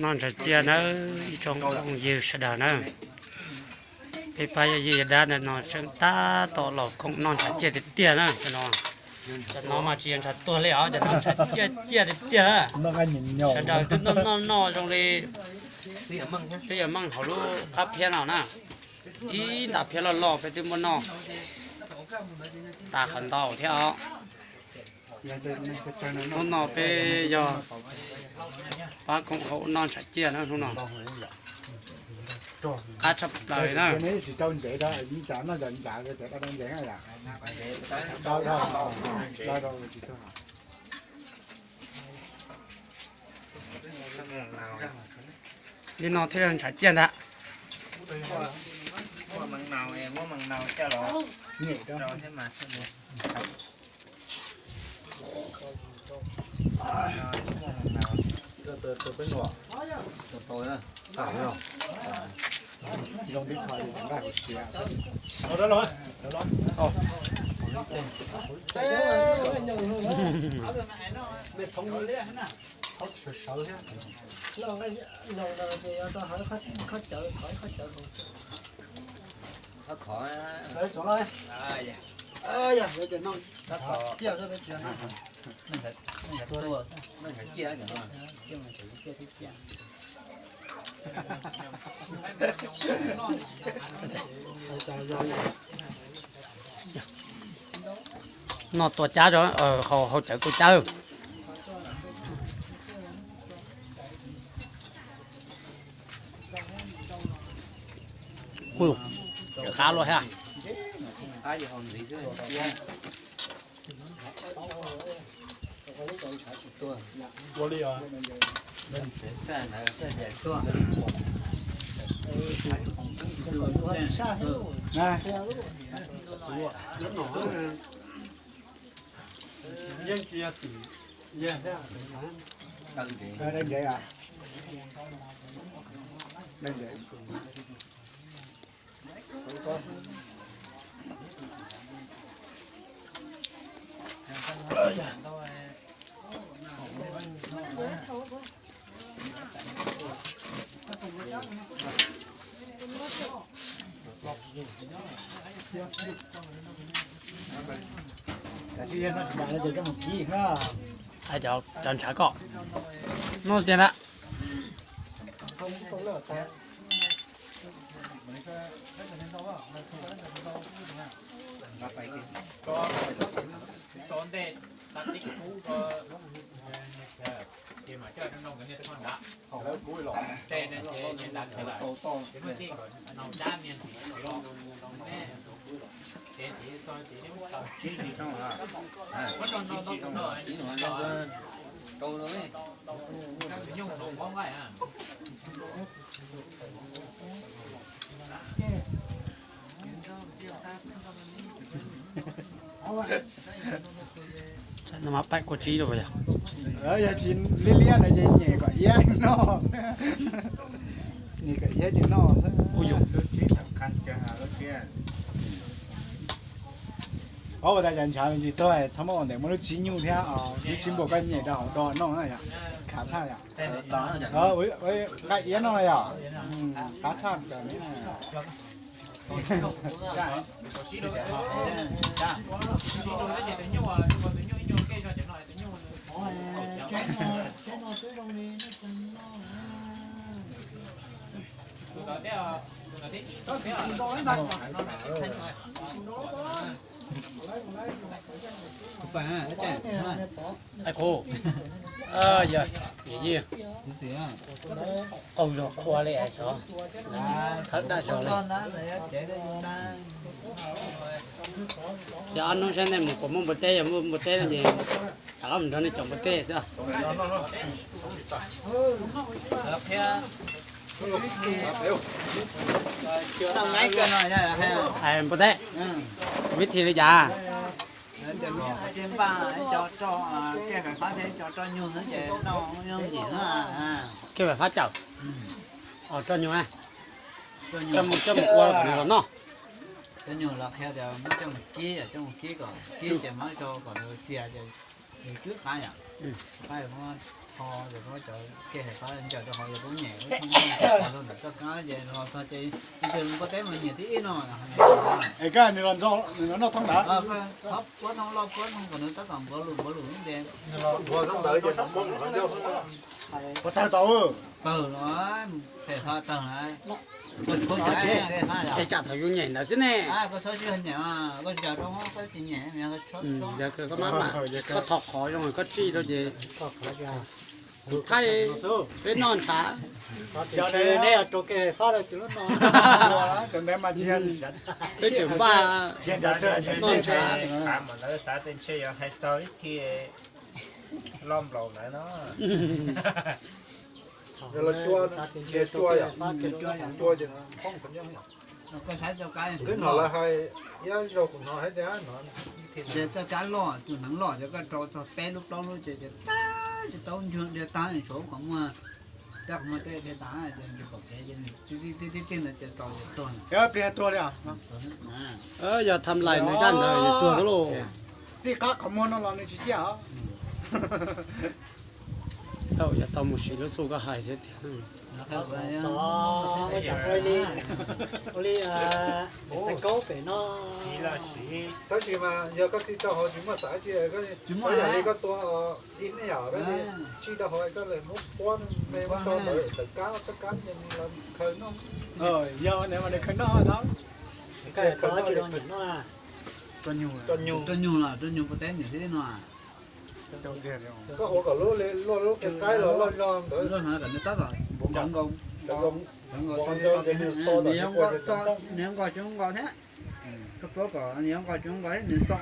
Noj ntshav ciaj nawb ib tsoom phooj ywg sawv daws na. Peb pab yawg yij yawg dab ntawm no tseem tab tom los koom noj ntshav ciaj tiag tiag na. Cov no, cov no mas tsis yog ntshav tuag li os, cov no ntshav ciaj ciaj tiag tiag na. Sawv daws twb noj noj noj zoo li twb yuav meej hauv lub qab phiab no na. Ib nta phiab loj loj peb twb muab noj tas qhov ntau thiab os. Hnub no peb yog pab koom haum noj ntshav ciaj na hnub no. Qab tshaj plaws na. Li no thiaj yog ntshav ciaj ntag. Noj tua cab, hau cawv tua cab. Qab luaj thiab. Yeej tsis yog tim yawg thiab. Dai ntsev, dai ntsev. Cov ntshav koj noj tiag lawm. Tsam no mas paim kua tsib rau yog. Yog tsis liab liab no ces nyem kom iab noj. Nyem kom iab ces noj xwb. Ua tas cas ntshav tsis tuag, txhob muab ua ntawm muab lub tsib nyuj thiab lub tsib npua koj nyem rau hauv do noj na yom. Khav tshaj yom. Nqa iab noj yom. Qab tshaj. Ai qhu, yog yij qaug zog qhua li es xyov, thawb daj zog li. Ces ob hnub saib nej mus puas muaj npua teb, yog muaj npua teb no ces rov qab mus nrog nej caum npua teb xwb. Npua teb, vib thi li cas? Kiag fais fab cawm, os roj nyuag, coj mus ua kom nws los noj. Coj mus kib, coj mus kib kom kib ces muab rau kom nws txias ces nws twb qab yom. Qab muab Ho yog cov kev hais qab ncaws rau hauv yog lub nyem lub thoob lug ntawm txoj kab ces los txog ces ib tug npua teb mas nyem tib ib no. Es koj nws los noj thoob ntawd. Puab thoob loj puab thoob kom nws tab tom npuav lus npuav lus ces npuav thoob ntawd ces nws muab nws los ncauj. Puas tawg tau? Tawg los, pem ho tawg na. Es tsam thaum yus nyem ntawd xwb ne. Koj tsis nyem, yog koj maj mam, koj thov qhov zoo koj tsij rau ces kuv thaij peb noj ntshav. Peb tseem npaj noj ntshav. Xav tias ntshe yog hais txog ib thij loj nplaum ntawd no. Cua, cua ces poob. Twb hnov lawv hais, iab zaug kuv hnov hais tias no, ces txoj kab loj, tus hneev loj ces koj rau txog peb lub plaub lub ces tag, tsis tau ntsug dhia tag, tshuav qhov muag, tej qhov muag tej dhia tag, ces ntsug pom kev ces tib tib tib no ces tau ces tuag. Pliag tuag li. Yog tham lais nws zaj ntawd ces tuag xwb lauj. Txij qab qhov muag no los nws tsis ciaj os. Tau, yog tau mus siv lub xu koj hais thiab tiag. Ua li, xav kaub pem no. Tab sis mas yog koj txij rau hauv tsis muaj xav tsi, koj yam li koj tua ib me yam koj txij rau hauv koj lawm muab puab me muab sau ntawd tawm kab tawb kab ces nws los khaws noj. Yog nws mas nws khaws noj tau. Roj nyuj los roj nyuj puab teb nws thiab no. Koj ua kom lub li luaj lub qaib los loj zog ntawd. Loj zog kom nws tab tom npov nkaus, npov nkaus, nws yuav nqos tsis nqos thiab. Koj puab kom nws yuav nqos tsis nqos thiab nws xo.